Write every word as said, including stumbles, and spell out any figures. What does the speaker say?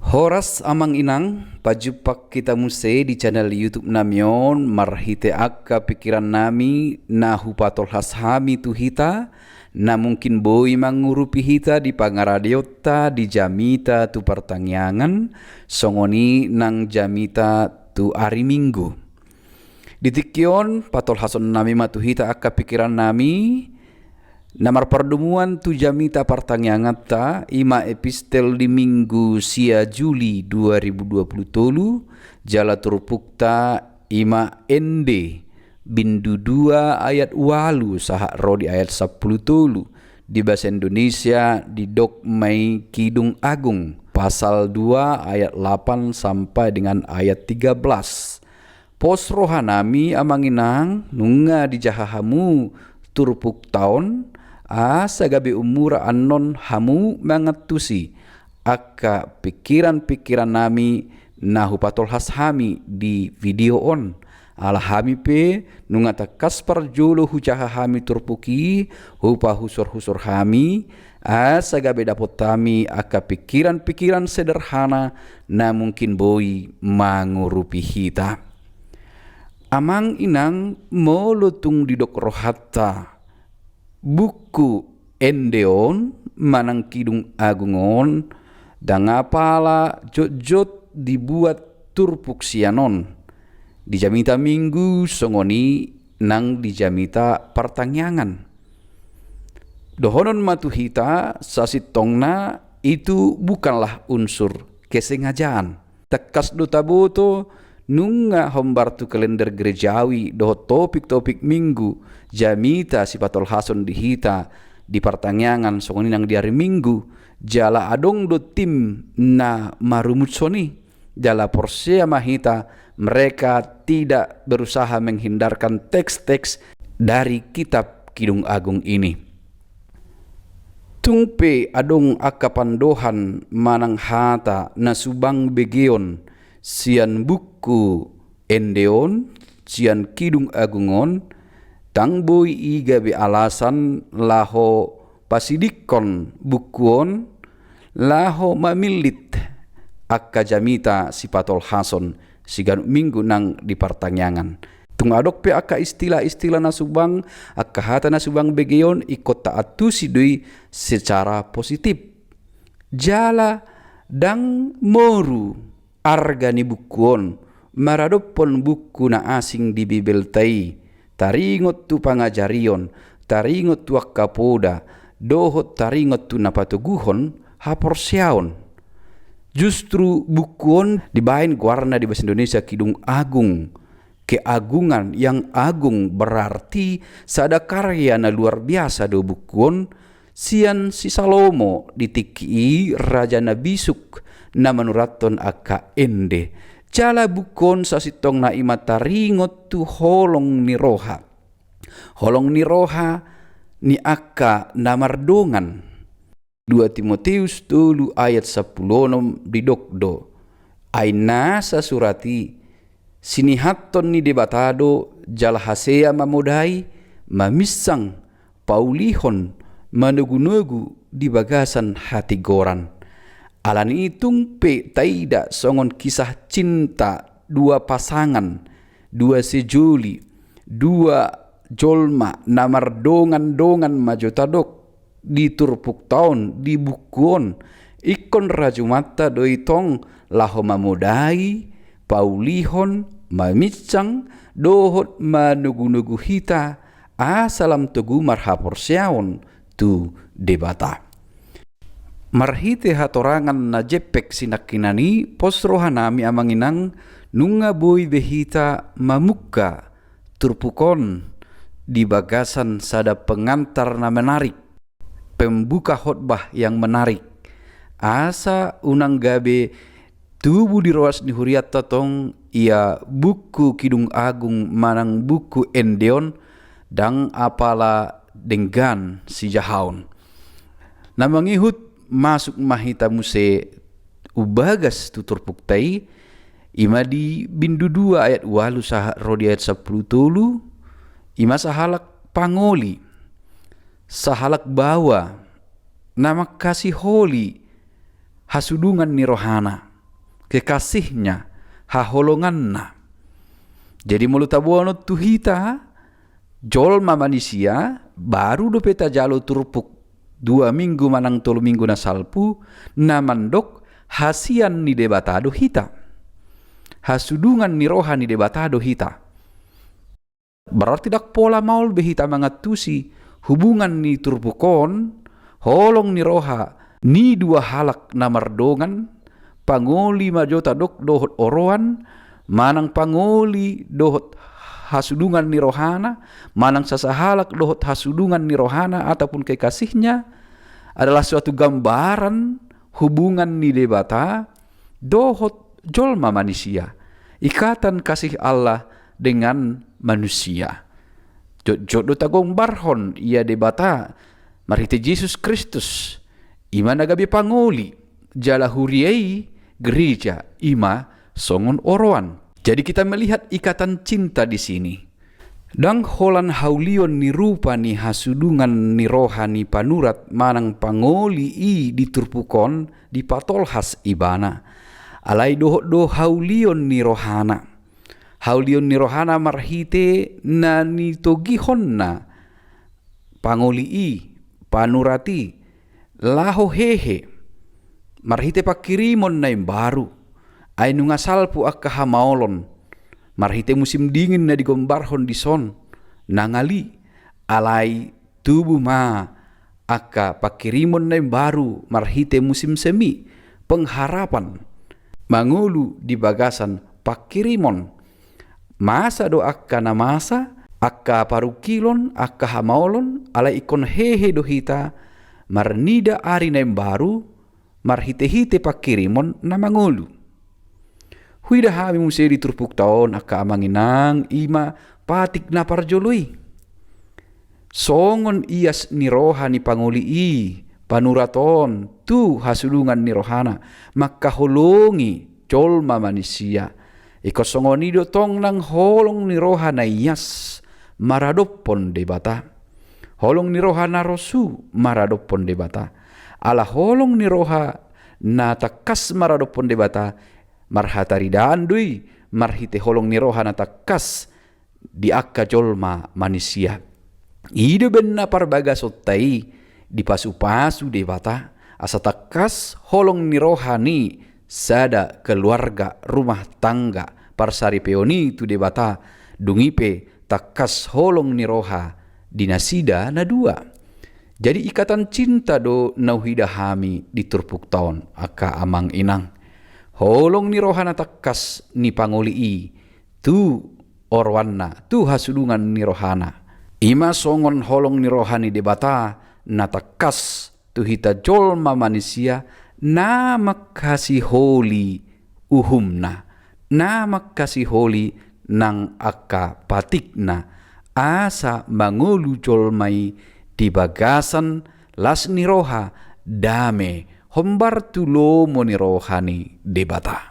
Horas amang inang, pajumpang hita muse di channel YouTube nami on marhite angka pikiran nami na hupatolhas hami tu hita, na mungkin boi mangurupi hita di pangaradeonta di jamita tu partangiangan, songon i nang jamita tu ari Minggu. Di tingki on, patolhason nami ma tu hita angka pikiran nami, na marpardomuan tu jamita partangianganta, i ma epistel di Minggu sia Juli dua ribu dua puluh tolu, jala turpukta i ma Ende, bindu dua ayat ualu sahat ro di ayat sampulu tolu, di bahasa Indonesia didok ma i Kidung Agung, pasal dua ayat lapan sampai dengan ayat tiga belas. Pos roha nami amang inang, nunga dijaha hamu turpukta on, asa gabe umura annon hamu mangantusi angka pikiran-pikiran nami na hupatolhas hami di video on. Ala hami pe nunga tangkas parjolo hujaha hami turpuk i, hupahusor-husor hami, asa gabe dapot hami angka pikiran-pikiran sederhana na mungkin boi mangurupi hita. Amang inang, molo tung didok rohanta buku Ende on manang Kidung Agung on, ndang apala jotjot dibuat turpuk sian on di jamita Minggu, songon i nang di jamita partangiangan. Dohonon ma tu hita, sasintongna itu bukanlah unsur kesengajaan. Tangkas do taboto, nunga hombar tu kalender gerejawi dohot topik-topik Minggu jamita sipatolhason di hita di partangiangan songon i nang di ari Minggu, jala adong do tim na marumushon i. Jala porsea ma hita, mereka tidak berusaha menghindarkan teks-teks dari kitab Kidung Agung ini. Tung pe adong angka pandohan manang hata na subang begeon sian buku Ende on, sian Kidung Agung on, ndang boi i gabe alasan laho pasidingkon buku on, laho mamillit angka jamita sipatolhason siganup Minggu nang di partangiangan. Tung adong pe angka istilah-istilah na subang, angka hata na subang begeon, ingkon taantusi do i secara positif. Jala ndang moru arga ni buku on maradophon buku na asing di Bibelta i, taringot tu pangajarion, taringot tu angka poda, dohot taringot tu na patoguhon haporseaon. Justru buku on dibaen goarna di bahasa Indonesia Kidung Agung, keagungan yang agung, berarti sada karya na luar biasa do buku on, sian si Salomo di tingki i raja na bisuk na manurathon angka ende. Jala buku on sasintongna i ma taringot tu holong ni roha. Holong ni roha ni angka na mardongan. Dua Timoteus tolu ayat sampulu onom didok do: Ai nasa surat i sinihathon ni Debata do, jala hasea mamodai, maminsang, paulihon, manogunogu di bagasan hatigoran. Alani i tung pe taida songon kisah cinta dua pasangan, dua sejoli, dua jolma na mardongan-dongan ma jo tadok di turpukta on, di buku on. Ingkon rajumanta do i tong laho mamodai, paulihon, maminsang, dohot manogunogu hita, asa lam togu marhaporseaon tu Debata. Marhite hatorangan na jempek sinangkinan i, pos rohanami amang inang, nunga boi be hita mamungka turpuk on di bagasan sada pengantar na menarik, pembuka khotbah yang menarik. Asa unang gabe tubu di roas ni hurianta tong ia buku Kidung Agung manang buku Ende on, ndang apala denggan sijahaon. Na mangihut masuk ma hita muse umbagas tu turpukta i, i ma di bindu dua ayat ualu sahat ro di ayat sampulu tolu, i ma sahalak pangoli, sahalak baoa, na mangkasiholi hasudungan ni rohana. kekasihnya, haholonganna. Jadi molo taboan on tu hita, jolma manisia, baru dope tajalo turpuk dua minggu manang tolu minggu na salpu, na mandok hasian ni Debata do hita. Hasudungan ni roha ni Debata do hita. Berarti ndang pola maol be hita mangantusi hubungan ni turpuk on, holong ni roha ni dua halak na mardongan, pangoli ma jo tadok dohot oroan, manang pangoli dohot hasudungan ni rohana, manang sasahalak dohot hasudungan ni rohana ataupun kekasihnya, adalah suatu gambaran hubungan ni Debata dohot jolma manisia, ikatan kasih Allah dengan manusia. Jotjot do tagombarhon ia Debata marhite Jesus Kristus, i ma na gabe pangoli, jala huria i, gereja, i ma songon oroan. Jadi kita melihat ikatan cinta di sini. Ndang holan haulion ni rupa ni hasudungan ni roha ni panurat manang pangoli i di turpuk on dipatolhas ibana. Alai dohot do haulion ni rohana. Haulion ni rohana marhite na nitogihonna pangoli i, panurat i, laho hehe, marhite pangkirimon na imbaru, ai nunga salpu angka hamaolon, marhite musim dingin na digombarhon dison, na ngali, alai tubu ma angka pangkirimon na imbaru marhite musim semi, pengharapan, mangolu di bagasan pangkirimon. Masa do angka na masa, angka parungkilon, angka hamaolon, alai ingkon hehe do hita marnida ari na imbaru, marhite-hite pangkirimon na mangolu. Huida hami muse di turpukta on angka amang inang, i ma patik na parjolo i. Songon ias ni roha ni pangoli i, panurat on, tu hasudungan ni rohana, mangkaholongi jolma manisia. Ingkon songon i do tong nang holong ni roha na ias maradophon Debata. Holong ni roha na rosu maradophon Debata. Ala holong ni roha na tangkas maradophon Debata, marhataridaan do i marhite holong ni roha na tangkas di angka jolma manisia. I do umbahen na parbagasonta i dipasu-pasu Debata, asa tangkas holong ni roha ni sada keluarga, rumah tangga, parsaripeon i tu Debata, dung i pe tangkas holong ni roha di nasida na dua. Jadi ikatan cinta do na huida hami di turpukta on, angka amang inang. Holong ni roha na tangkas ni pangoli i, tu oroanna, tu hasudungan ni rohana. I ma songon holong ni roha ni Debata na tangkas tu hita jolma manisia, na manghasiholi uhumna, na manghasiholi nang angka patikna, asa mangolu jolma i di bagasan las ni roha, dame, hombar tu lomo ni roha ni Debata.